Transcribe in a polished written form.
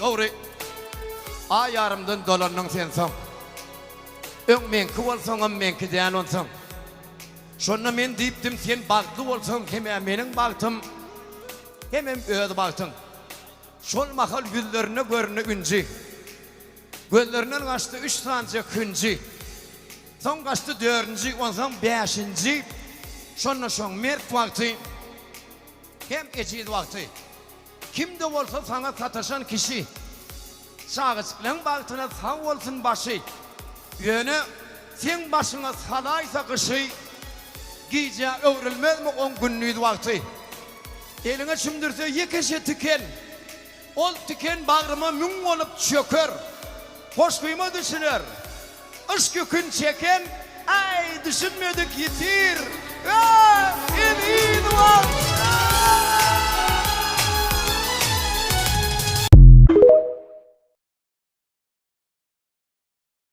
Dogry. Aý ýarymdan dolandyň sen soň. Öň meňki bolsaňam meňki däl onsoň. Şonda men diýipdim sen bagtly bolsaň hem-ä meniň bagtym, hemem öz bagtyň. Şol mahal ýüzlerinde göründi ünji. Gözlerinden gaçdy üç sanyja künji. Soň gaçdy dördünji, onsoň bäşinji. Şonda şoň mert wagty hem ejiz wagty. Kim-de bolsa saňa sataşan kişi, Çagajyklaň bagtyna sag bolsun başy. Ýöne seň başyňa salaýsa gyşy, Gijä öwrülmezmi oň gündiz wagty? Eliňe çümdürse ýekeje tiken, Ol tiken bagryma müň bolup çöker. Goşgyma düşüner. Yşk ýükün çeken, Äý, düşünmedik ýitir. Eziz wagt!